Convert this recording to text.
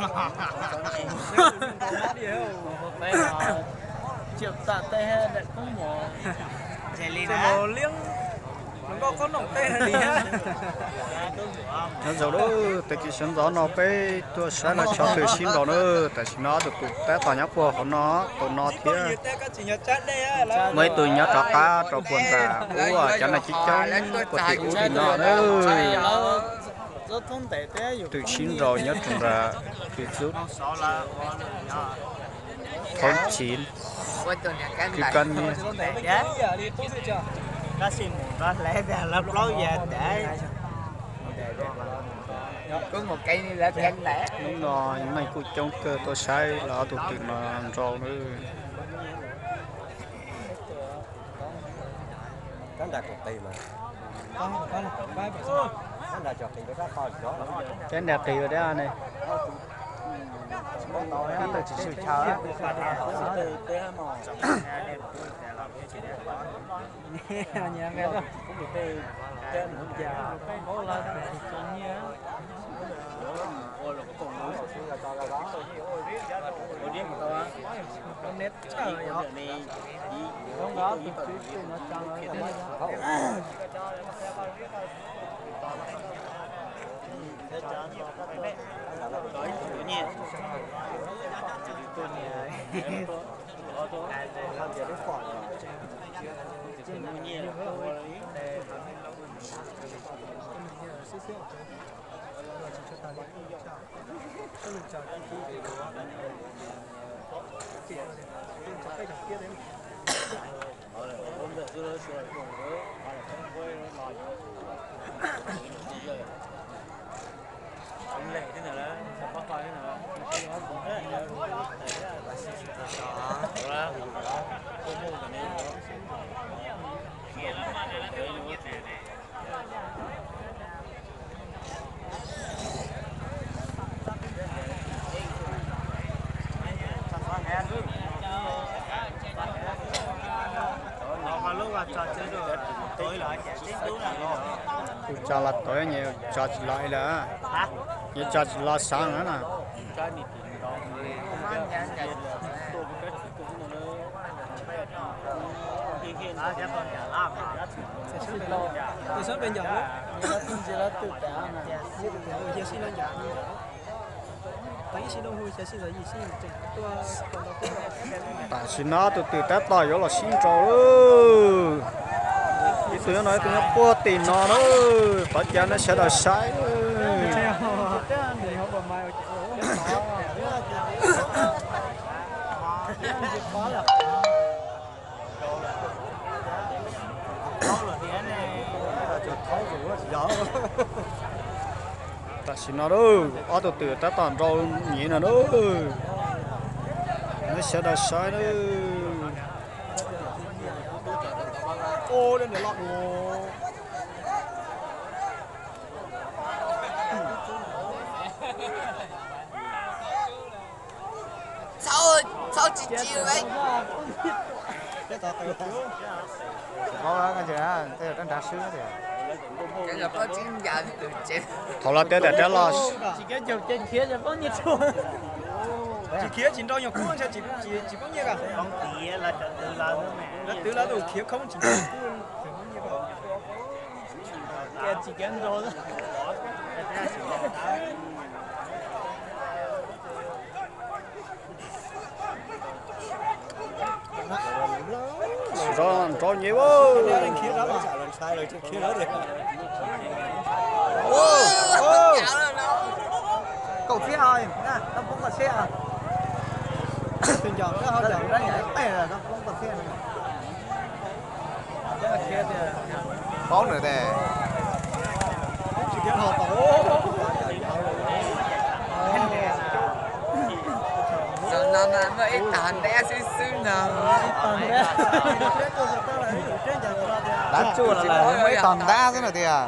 Nyob zoo, tag kis sawv ntxov no peb tuaj saib los tso twm sib nraus na. Tam sim no ob tug twm tab tom nyob puag hauv no, tus no thiab. Muaj ib tug nyob rov qab rau puag nram ub, cov neeg coob coob puag tim ub tim no na. Twm sib nraus nyob rau nram twm xub, thoob chiv, kwv kab niab. Hnub no neeg kuj coob kawg tuaj saib los ob tug twm no nraus na. Cab nra qis dab ne. Tus tso los tau, nyias tso tsis los li lawm, nyias tso tsis los xav na. Tam sim no tus twm tab tom yuav los sib nraus lawm. Ib tug nyob no, ib tug nyob puag tim no na. Qhov cas nej sawv daws saib. Tam sim no ob tug twm tab tom nraus nyiv no na. Nej sawv daws saib na. Thaum lawv tias tias rab los, tsis khiav tsis nrau nyuag kub, tsis poob nyiaj. Lawv twv lawv tus khiav khoob tsis nrau. Nrau nyiv. Kaum txhiab, tau poob kaum txhiab. Paub nws tes. Zaum no mas muaj ib tog ntab xwb xwb no. Dab tsuj los muaj ib tog ntab xwb no tiag.